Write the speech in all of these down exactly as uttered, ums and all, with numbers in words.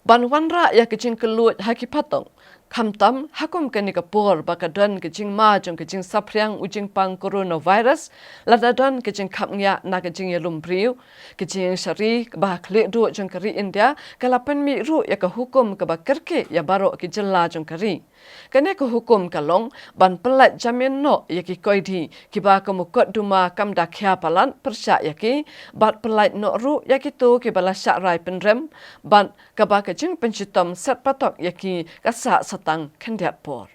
Ban wanrah ïa ka jingkylluid ha ki phatok, khamtam ha kum kane ka por ba ka don ka jingma jong ka jingsaphriang u jingpang coronavirus, lada don ka jingkhapngiah na ka jingïalum briew, ka jingshari ba khlieh duh jong ka ri India ka la pynmih ruh ïa ka hukum kaba kyrkieh ïa baroh ki jylla jong ka ri. Kane ka hukum ka long ban pyllait jamin noh ïa ki koidi kiba ka mukotduma kam da khia palat pyrshah ïa ki, bad pyllait noh ruh ïa kito kiba la shah rai pynrem, bad kaba ka jingpynshitom set patok ïa ki ka sah sa tang khyndiat por.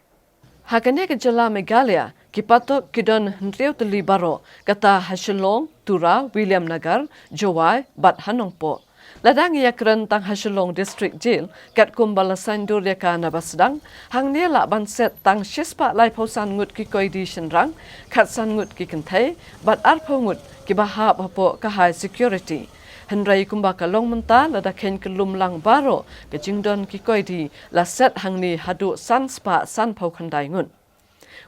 Ha kane ka jylla Meghalaya, ki patok ki don hynriew tylli baroh, kata ha Shillong, Tura, Williamnagar, Jowai, bad ha Nongpoh. Lada ngi ïakren tang ha Shillong District Jail, katkum ba la saiñdur ïa ka naba sdang, hangne lah ban set tang shispah laiphew san ngut ki koidi shynrang, khatsan ngut ki kynthei, bad arphew ngut kiba hap hapoh ka high security. Hynrei kumba ka long mynta, lada kheiñ kyllum lang baroh ka jingdon ki koidi, la set hangne haduh san spah sanphew khyndai ngut.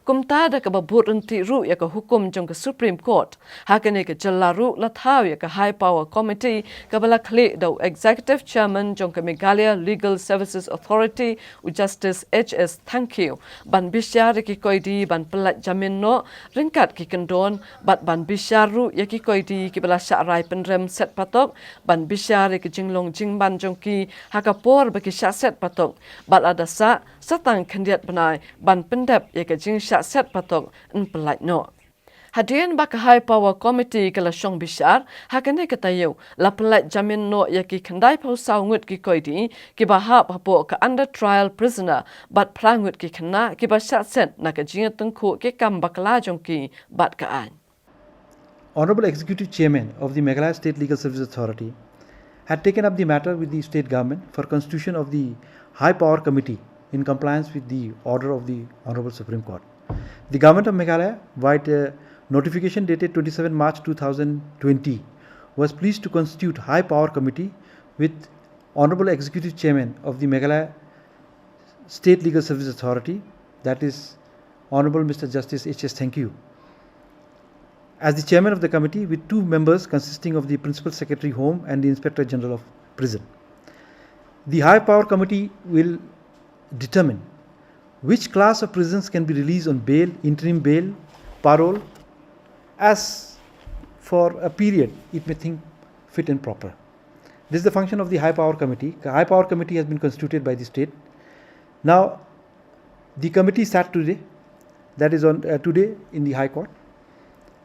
Kumta da kaba bud ryntih ruh ïa ka hukum jong ka Supreme Court, ha kane ka jylla ruh la thaw ïa ka High Power Committee kaba la khlieh da u Executive Chairman jong ka Meghalaya Legal Services Authority, u Justice H S Thangkhiew, ban bishar ïa ki koidi ban pyllait jamin noh ryngkat ki kyndon, bad ban bishar ruh ïa ki koidi kiba la shah rai pynrem set patok, ban bishar ïa ki jinglong jingman jong ki ha ka por ba ki shah set patok, bad lada sah, sa tang khyndiat bnai ban pyndep ïa ka jingshah set patok yn pyllait noh. Hadien ba ka High Power Committee ka la shong bishar, ha kane ka taïew, la pyllait jamin noh ïa ki khyndaiphew saw ngut ki koidi kiba hap hapoh ka under trial prisoner, bad phra ngut ki khynnah kiba shah set na ka jingïatyngkhuh ki kam bakla jong ki bad ka aiñ. Honorable Executive Chairman of the Meghalaya State Legal Service Authority had taken up the matter with the state government for constitution of the High Power Committee in compliance with the order of the Honorable Supreme Court. The Government of Meghalaya, via a notification dated twenty-seven March two thousand twenty, was pleased to constitute High Power Committee with Honorable Executive Chairman of the Meghalaya State Legal Service Authority, that is Honorable Mister Justice H S Thangkhiew, as the chairman of the committee, with two members consisting of the Principal Secretary Home and the Inspector General of Prison. The High Power Committee will determine which class of prisoners can be released on bail, interim bail, parole, as for a period it may think fit and proper. This is the function of the High Power Committee. The High Power Committee has been constituted by the state. Now, the committee sat today, that is on, uh, today in the High Court.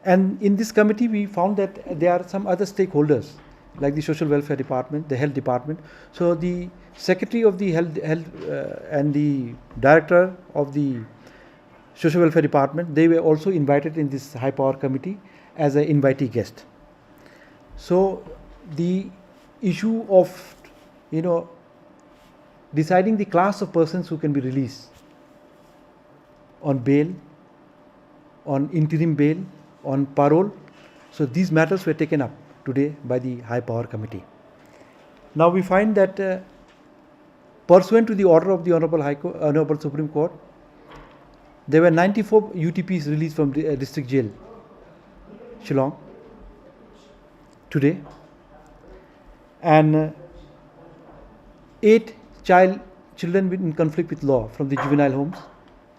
And in this committee, we found that there are some other stakeholders, like the Social Welfare Department, the Health Department. So the Secretary of the Health, Health, uh, and the Director of the Social Welfare Department, they were also invited in this High Power Committee as an invitee guest. So the issue of, you know, deciding the class of persons who can be released on bail, on interim bail, on parole. So these matters were taken up today by the High Power Committee. Now we find that, uh, pursuant to the order of the Honorable High Court, Honorable Supreme Court, there were ninety-four U T Ps released from the, uh, District Jail, Shillong, today, and, uh, eight child children with, in conflict with law from the juvenile homes,